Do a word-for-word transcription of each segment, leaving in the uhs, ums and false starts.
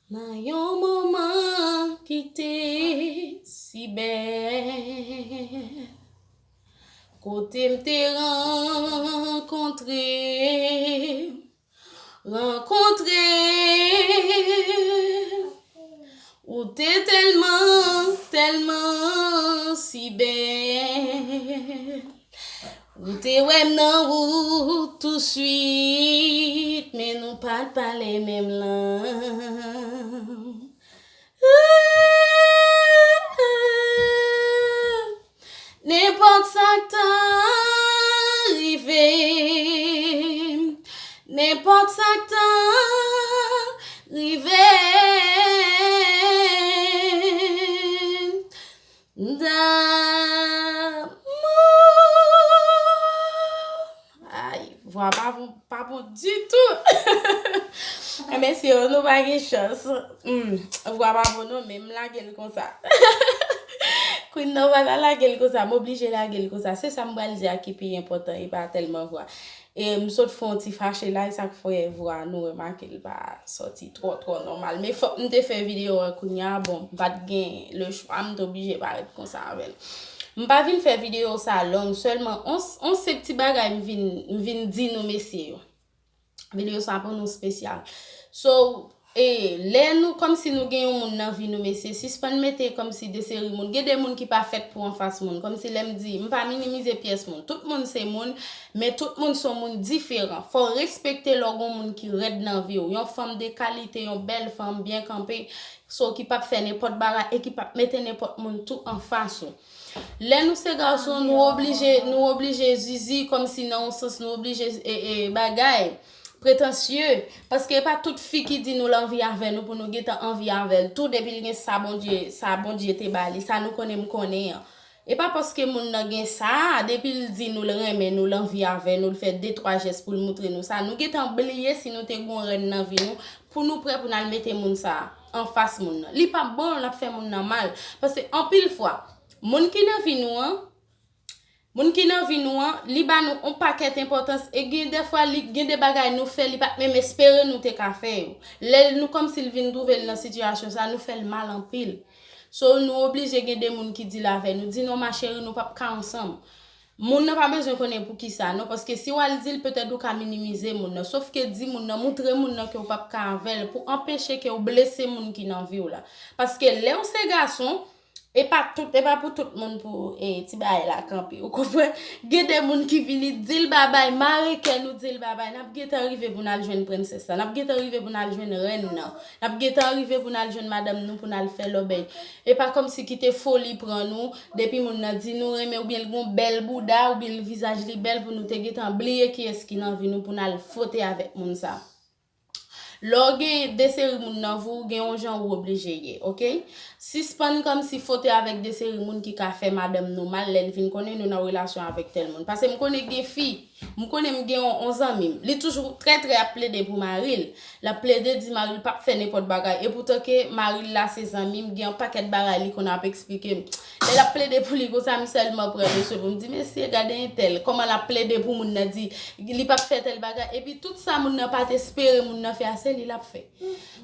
Nan yon moman ki te si bèl, kote m te rankontre, rankontre, ou te tèlman, tèlman si bèl. Ou te wè m nan wout touswit, men nou pa t pale menm lang. Nenpòt sa k ta rive m, nenpòt sa k ta rive m, damou. Ay, vwa pa bon, pa bon ditou. Mesye, nou pa gen chans. Hmm, vwa pa bon non, men m lage l konsa. Queen nan pa ta lage l konsa, m oblije lage l konsa. Se sa m pral di a ki pi enpòtan, e pa tèlman vwa. E m sot fè yon ti fache la, e sa k fè vwa nou remake l pa sòti twò, twò nòmal. Men fòk m te fè videyo a kounye a, bon, m pa t gen le chwa, m te oblije parèt konsa avè l. M pa vin fè videyo sa long, sèlman on, on senp ti bagay m vin, m vin di nou mesye yo. Videyo sa pou nou espesyal. So, e, lè nou, kòmsi nou gen yon moun nan vi nou, mesye, sispann mete kòmsi de seri moun. Gen de moun ki pa fèt pou anfas moun. Kòmsi lè m di, m pa minimize pyès moun. Tout moun se moun, men tout moun se yon moun diferan. Fò w respekte lè w gen yon moun ki rèd nan vi w. Yon fanm de kalite, yon bèl fanm, byen kanpe, so ki p ap fè nenpòt bagay e ki p ap mete nenpòt moun tou anfas ou. Lè nou se gason, nou oblije, nou oblije zizi, kòmsi nan yon sans, nou oblije, e, e, bagay, pretansye. Paske e pa tout fi ki di nou l anvi avè nou pou nou gentan anvi avè l tou, depi l gen sa Bondye, sa Bondye te ba li, sa nou konnen m konnen an. E pa paske moun nan gen sa, depi l di nou l renmen nou, l anvi avè nou, l fè de, twa jès pou l moutre nou sa, nou gentan bliye si nou te gen yon rèn nan vi nou, pou nou prè pou n al mete moun sa anfas moun nan. Li p ap bon, l ap fè moun nan mal. Paske anpil fwa, moun ki nan vi nou an, moun ki nan vi nou an, li ba nou yon pakèt enpòtans e gen de fwa, li, gen de bagay nou fè, li pa t menm espere nou te ka fè yo. Lè nou kòmsi l vin twouve l nan sitiyasyon sa, nou fè l mal anpil. So, nou oblije gen de moun ki di l avè nou, di non, ma chérie, nou p ap ka ansanm. Moun nan pa bezwen konnen poukisa, non, paske si w al di l, petèt ou ka minimize moun nan. Sofke di moun nan, moutre moun nan ke w p ap ka avè l pou anpeche ke w blese moun ki nan vi w la. Paske lè w se gason, e pa tout, e pa pou tout moun pou, e, ti bagay la kanpe, ou konprann? Gen de moun ki vini di l babay, mare kè nou di l babay, n ap gentan rive pou n al jwenn prensès la, n ap gentan rive pou n al jwenn rèn nan, n ap gentan rive pou n al jwenn madanm nou pou n al fè lòbèy. E pa kòmsi kite foli pran nou, depi moun nan di nou renmen oubyen l gon bèl bouda oubyen l vizaj li bèl pou nou te gentan bliye kiyès ki nan vi nou pou n al fwote avèk moun sa. Lè w gen de seri moun nan vi w, gen yon jan ou oblije ye, oke? Sispann kòmsi fwote avèk de seri moun ki ka fè madanm nou mal lè l vin konnen nou nan relasyon avèk tèl moun. Paske m konnen gen fi, m konnen m gen yon, yon zanmi m, li toujou trè trè ap plede pou mari l. L ap plede di mari l p ap fè nenpòt bagay. Epoutan ke mari l la se zanmi m, gen yon pakèt bagay li konn ap eksplike m. Lè l ap plede pou li konsa, m sèlman pran mesye pou m di, mesye, gade entèl, kòman l ap plede pou moun nan di li p ap fè tèl bagay. Epi tout sa moun nan pa t espere moun nan fè a, se li l ap fè.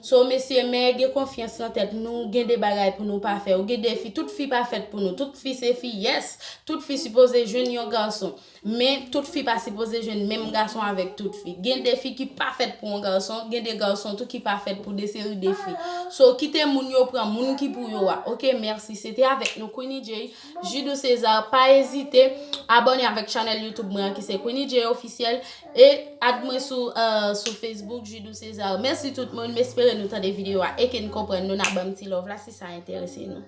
So, mesye, men gen konfyans nan tèt nou, gen de bagay pou nou pa fè. Ou gen de fi, tout fi pa fèt pou nou. Tout fi se fi, yes. Tout fi sipoze jwenn yon gason. Men tout fi pa sipoze jwenn menm gason avèk tout fi. Gen de fi ki pa fèt pou yon gason, gen de gason tou ki pa fèt pou de seri de fi. So, kite moun yo pran moun ki pou yo a. Oke, mèsi. Se te avèk nou, Queenie J, Judou César. Pa ezite abòne avèk chanèl YouTube mwen an ki se Queenie J Officiel. E add mwen sou, euh, sou Facebook, Judou César. Mèsi tout moun. M espere nou tande videyo a e ke n konprann nou, n a ban m ti love la si sa enterese nou.